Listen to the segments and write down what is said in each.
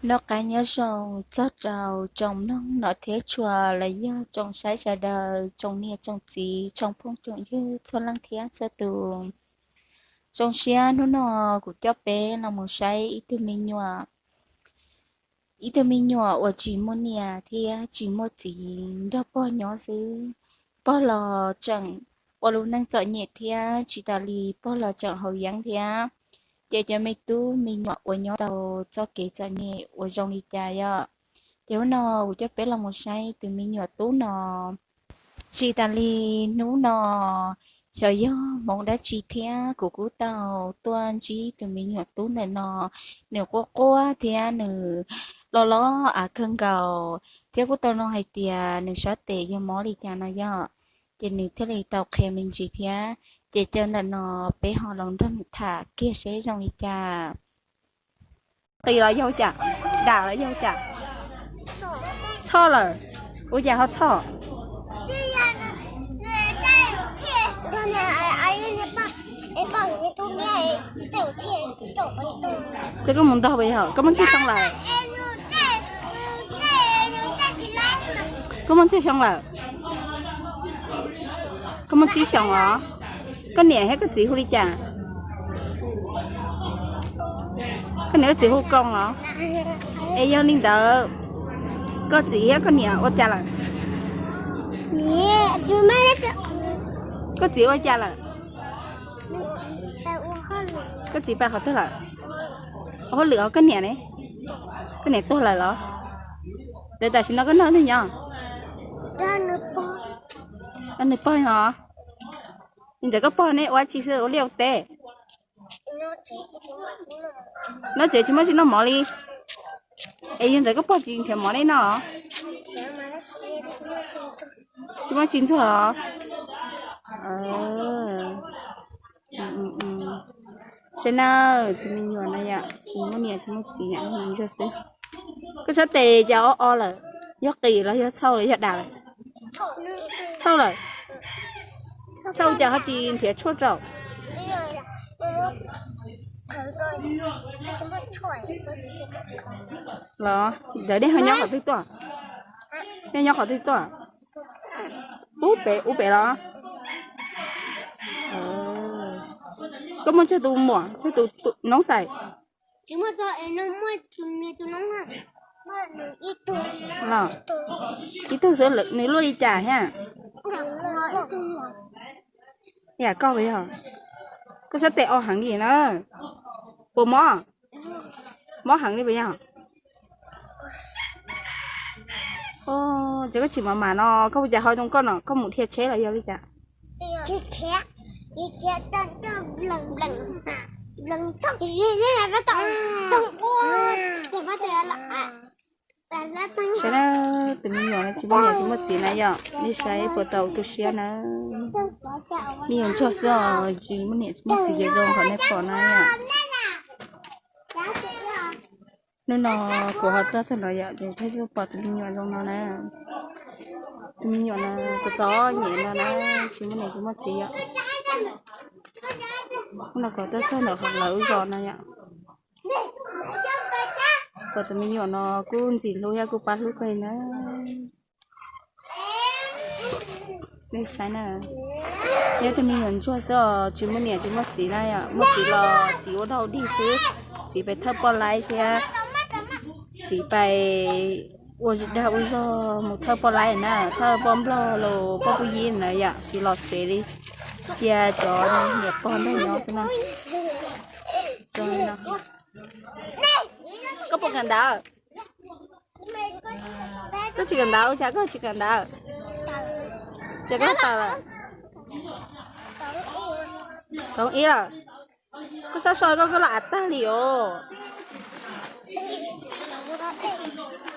Noj qab nyob zoo txog rau tsoom mloog no thiab tshua los yog tsoom saib sawv daws, tsoom niam tsoom txiv, tsoom phooj tsoom ywg txhua leej thiab txhua tus. Zoo siab hnub no kuv coj peb los mus saib ib tug me nyuam, ib tug me nyuam uas tsis muaj niam thiab tsis muaj txiv nrog pog nyob xwb. Pog los tseem ua lub neej txom nyem thiab tsis tas li pog los tseem haus yeeb thiab. Ces cov me tub me nyuam uas nyob tau txoj kev txom nyem uas zoo li cas yom. Ces hnub no kuv coj peb los mus saib tus me nyuam tub no. Tsis tas li hnub no xyov yog hmoov dab tsi thiab kuv kuj tau tuaj ntsib tus me nyuam tub ntawm no. Nws quaj quaj thiab nws los los av kawg nkaus, thiab kuj tau nug hais tias nws sab tes yog mob li cas no yom. Ces nws thiaj li tau qhia me ntsis thiab. Ces caw ntawm no peb ho los nrog nws tham kiag seb zoo li cas. Qis los yog ua cas? Dam los yog ua cas? Txhoj lawm. Ua cas ho txhoj? Ces koj mus ntog puas yog? Koj muaj tsawg xyoo lawm? Koj muaj tsawg xyoo lawm? Koj muaj tsib xyoos os. Koj niam thiab koj txiv hu li cas? Koj niam koj txiv hu Koo os. Es yog li ntawd, koj txiv thiab koj niam ua cas lawm? Koj txiv ua cas lawm? Koj txiv pais qhov twg lawm? Ua hauj lwm os. Koj niam ne? Koj niam tuag lawm los? Lawv tam sim no koj nrog nws nyob? Nws pog os. Li ntawd koj pog neb ua tsi xwb, ua liaj ua teb? Noj tsev tsis muaj tsi noj mov li. Es yog ntawd koj pog tsis nrhiav mov neb noj? Tsis muaj tsi ntxuag os. Saib na, tus me nyuam no yom, tsis muaj niam tsis muaj txiv, ntsuag xwb. Koj sab tes cas o o lawm? Yog qis los yog txhauj los yog dam lawm? Txhauj lawm. Txhauj cas ho tsis nrhiav tshuaj rau? Los ntawd nej ho nyob qhov twg tuaj? Nej nyob qhov twg tuaj? Ub pem, ub pem los? Koj muaj tsawg tus muam, tsawg tus noob xais? Los ib tug xwb, nws lub li cas thiab? Yam koj puas yog? Koj sab tes o heev li na. Puas mob? Mob heev li puas yog? Ces koj tsis maj mam no, koj puas cas ho zoo koj no, koj mus dhia tsheb los yog li cas? Saib na, tus me nyuam no tsis muaj niam tsis muaj txiv na yom, nej saib puas tau tu siab na. Me nyuam ntsuag xwb os, tsis muaj niam tsis muaj txiv ces zoo nkaus nej pom na yom. Hnub no kuv ho tuaj txog no yom, ces thiaj li pom tus me nyuam zoo no na. Tus me nyuam no kuv txom nyem no na, tsis muaj niam tsis muaj txiv yom. Hnub no kuv tuaj txog ntawm lawv lub zos no yom. Pom tus me nyuam no kuj ntxim hlub thiab kuj pab hlub kawg li na. Nej saib na, yog tus me nyuam ntsuag xwb os, tsis muaj niam tsis muaj txiv na yom, muaj txiv los txiv ua dog dig xwb, txiv pais thawj poj laib thiab txiv pais ua dag ua zog mus thawj poj laib na, thawj poj nplog los poj pub yib na yom, tsis los tsev li, cia cov niam pog nrog nyob xwb na. Koj puas kawm ntawv? Koj tsis kawm ntawv, ua cas koj tsis kawm ntawv? Ces koj tawm lawm? Tau ib lawm. Koj xav so koj koj los av tag li os.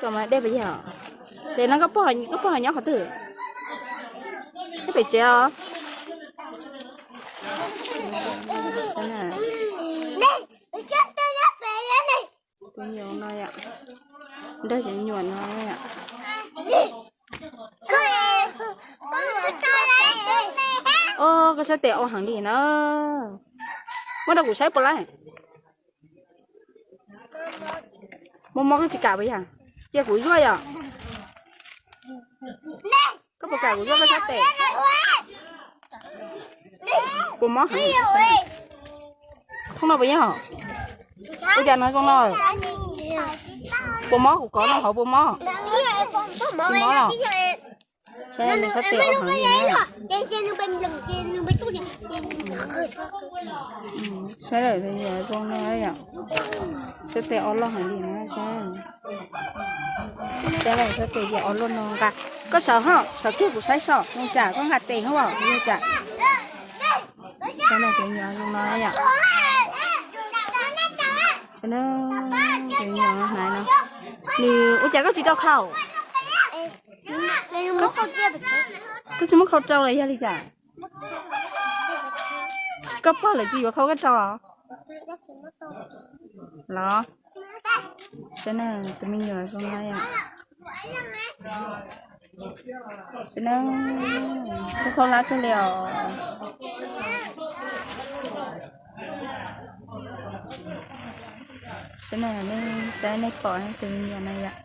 Koj mas dej pas yog. Ces no koj pog, koj pog nyob qhov twg? Nyob pem tsev os. Tus nyuam no yom, nrog cov nyuam no yom. Os, koj sab tes o heev li na. Muab rau kuv saib puas laib. Mob mob koj tsis kam puas yog? Cia kuv zuaj yom. Koj puas kam kuv zuaj koj sab tes? Puas mob heev? Thooj no puas yog? Ua cas no zoo no? Puas mob? Kuv kov no hauv puas mob? Tsis mob los? Saib nws sab tes ob heev li na. Saib lawm zoo no yom. Sab tes ob loj heev li na. Saib, saib lawm sab tes yog ob loj no nqa. Koj sawv ho, sawv kiag kuv saib so zoo cas, koj nqa tes hauj os, zoo cas. Saib no cov nyuam zoo no yom. Saib na, cov nyuam hnav no. Nws ua cas koj tsis rau khau? Koj tsis muab khau rau los yog li cas? Koj pog lawm tsis yuav khau koj rau los? Saib na, tus me nyuam zoo no yom. Saib na, khaub khaub hlab kawg li os. Saib na, saib nej pom tus me nyuam no yom.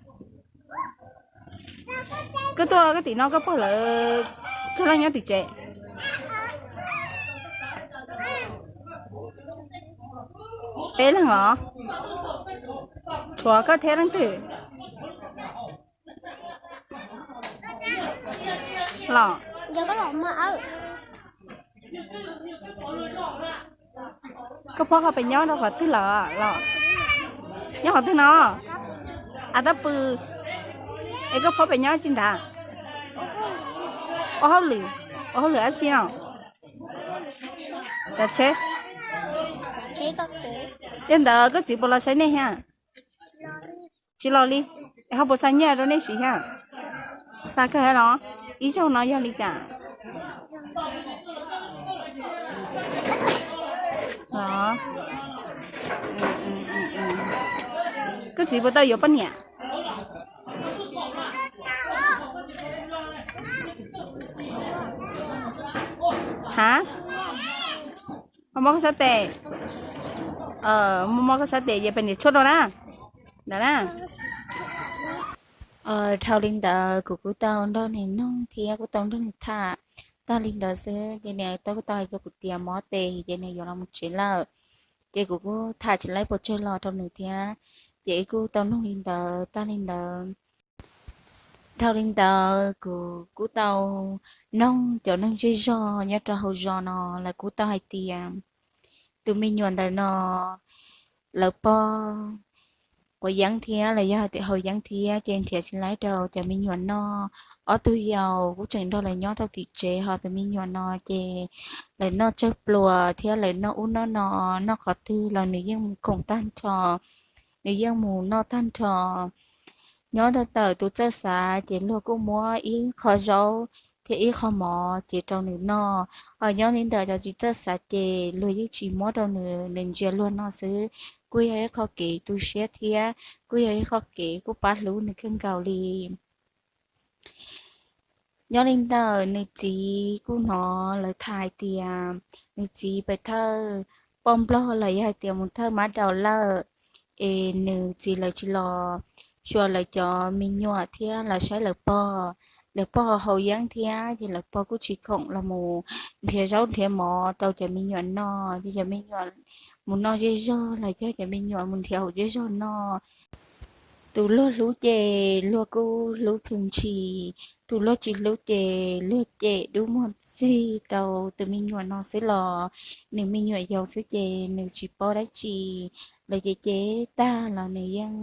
Koj tuaj koj tim no koj pog lawv cog leej nyob tim tsev? Peb leeg los? Tshuav koj thiab leej twg los? Koj phob ho pem nyob rau qhov twg lawm los? Nyob qhov twg no? Av tab pw. Es koj phob pem nyob tsis nrad? Ua hauj lwm, ua hauj lwm dab tsi no? Cov tsheb. Yog ntawd koj txiv puas los saib nej thiab? Tsis los li. Es ho puas xa nyiaj rau nej siv thiab? Xa kawg los? Ib zaug no yog li cas? Los, koj txiv puas tau yuav poj niam? Ha, mob koj sab tes. Mob mob koj sab tes ces pem niam tshuaj rau na. Ntawm na, dhau li ntawd kuv kuj tau nrog nws nug thiab kuj tau nrog nws tham tag li ntawd xwb ces nws tau kuj tau hais rau kuv tias mob tes ces nws yuav los mus tsev lawm. Ces kuv kuj tham tsis laib pes tsawg los rau nws thiab. Ces wb kuj tau nug li ntawd tag li ntawd. Dhau li ntawd kuv kuj tau noog cov neeg zej zog nyob rau hauv zos no, lawv kuj tau hais tias tus me nyuam ntawm no lawv pog quav yeeb thiab los yog hais tias haus yeeb thiab ces nrhiav tsis laib rau cov me nyuam noj. Ob tug yau kuj tseem nrog lawv nyob rau tim tsev, ho tus me nyuam no ces lawv noj tsawg pluas thiab lawv noj ub noj no, noj qhov twg los nws yeej mus khoom tag nrho, nws yeej mus noj tag nrho. Nyob rau ntawm tus txawj xav ces luag kuj muab ib qho zaub thiab ib qho mov ces rau nws noj. Ho nyob li ntawm cov tsis txawj xav ces luag yeej tsis muab rau nws, nws ntsia luag noj xwb. Kuj yog ib qho kev tu siab thiab kuj yog ib qho kev kuj pab hlub nws kawg nkaus li. Nyob li ntawm nws txiv kuj hnov lawv tham hais tias nws txiv pem thawj poj nplog los yog hais tias mus thawj mab daus lawm, es nws txiv lawv tsis los xyuas lawv cov me nyuam thiab los saib lawv pog. Lawv pog haus yeeb thiab ces lawv pog kuj tsis khoom los mus nrhiav zaub nrhiav mov rau cov me nyuam noj, ces cov me nyuam mus noj zej zog los coj cov me nyuam mus nrhiav hauv zej zog noj. Tus luag hlub ces luag kuj hlub plhws ntshis, tus luag tsis hlub ces luag cem dub muag txig rau tus me nyuam no xwb los nws me nyuam yaus xwb ces nws tsis paub dab tsi. Lawv cem cem tag los nws yeej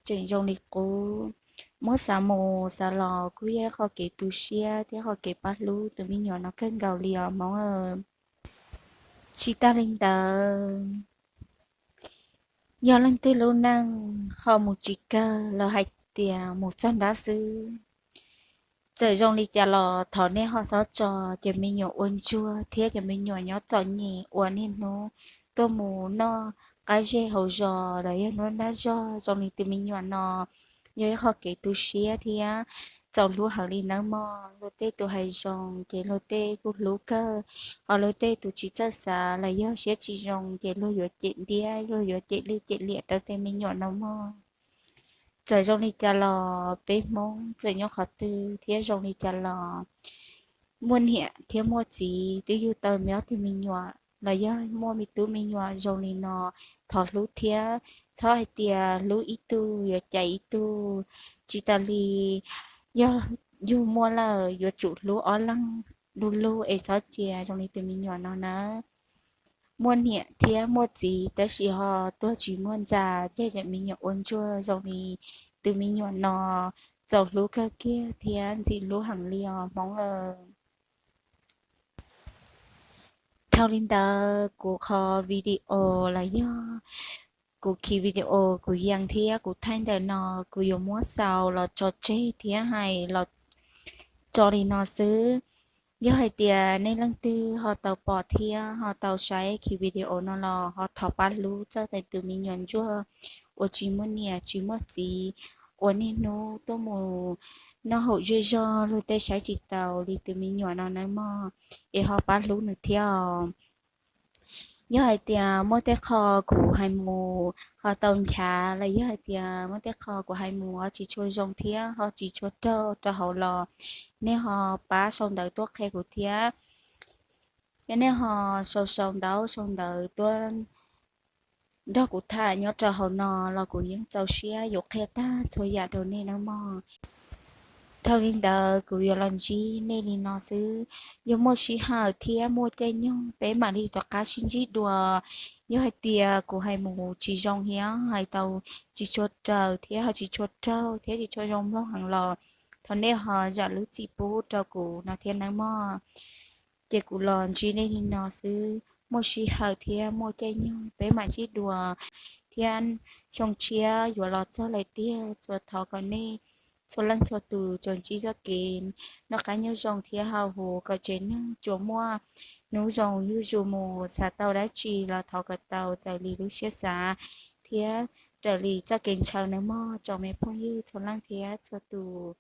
tseem zoo li qub. Muab xav mus xav los kuj yog ib qho kev tu siab thiab qho kev pab hlub tus me nyuam no kawg nkaus li os Hmoob. Tsis tas li ntawd, yog leej twg lub neej ho mus tsis kawg los hais tias mus txog nrab xwb, txawm zoo li cas los thov nej ho txhob tso cov me nyuam ua ntsuag thiab cov me nyuam nyob txom nyem ua niaj hnub tuaj mus noj qab zej hauv zos los yog nruab nrab zog zoo li tus me nyuam no. Yog ib qho kev tu siab thiab txaus hlub heev li nawb mog. Luag tej tus hais zoo ces luag tej kuj hlub kawg, ho luag tej tus tsis txawj xav los yog siab tsis zoo ces luag yuav cem ntiab, luag yuav cem lwj cem liam rau tej me nyuam no mog. Txawm zoo li cas los peb Hmoob txawm nyob qhov twg thiab zoo li cas los muaj niam thiab muaj txiv twb yug tau me ob tug me nyuam los yog muaj me tub me nyuam zoo li no, thov hlub thiab txhob hais tias hlub ib tug yuav cais ib tug, tsis tas li yog yug muaj lawm yuav tsum hlub ob leeg du lug es txhob cia zoo li tus me nyuam no nawb. Muaj niam thiab muaj txiv tab sis ho tuag tsis muaj ntxa, ceg zam me nyuam ua ntsuag zoo li tus me nyuam no, txaus hlub kawg kiag thiab ntxim hlub heev li os Hmoob aw. Dhau li ntawd kuv qhov video los yog kuv khi video kuv yees thiab kuv thaij ntawm no kuv yuav muab xaus los tso tseg thiab hais los tso li no xwb. Yog hais tias nej leej twg ho tau pom thiab ho tau saib khi video no los ho thov pab hlub txog tus me nyuam ntsuag uas tsis muaj niam tsis muaj txiv uas niaj hnub tuaj mus noj haus zej zog luag tej saib tsis taus li tus me nyuam no nawb mog, es ho pab hlub nws thiab os. Yog hais tias muaj tej qho kuv hais mus ho tau nchav los yog hais tias muaj tej qho kuv hais mus ho tsis tshua zoo thiab ho tsis tshua raug rau hauv los nej ho pab sau ntawv tuaj qhia kuv thiab. Yog nej ho sau sau ntawv sau ntawv tuaj nrog kuv tham nyob rau hauv no los kuv yeej txaus siab yuav qhia tag txhua yam rau nej nawb mog. Dhau li ntawd kuv yuav los ntsib nej li no xwb. Yog muaj sij hawm thiab muaj caij nyoog peb mam li rov qab sib ntsib dua. Yog hais tias kuv hais mus tsis zoo thiab hais tau tsis tshua raws thiab ho tsis tshua raug thiab tsis tshua zoo mloog heev los thov nej ho zam lub txim pub rau kuv no thiab nawb mog. Ces kuv los ntsib nej li no xwb, muaj sij hawm thiab muaj caij nyoog peb mam ntsib dua, thiab xyoo tshiab yuav los txog lawm tiag. Tsuas thov kom nej txhua leej txhua tus tsuas ntsib txoj kev noj qab nyob zoo thiab hauv huv kom tsev neeg tsuas muaj hnub zoo zuj zus mus, xav tau dab tsi los thov kom tau raws li lub siab xav thiab raws li txoj kev ntshaw nawb mog tsoom me phooj ywg txhua leej thiab txhua tus.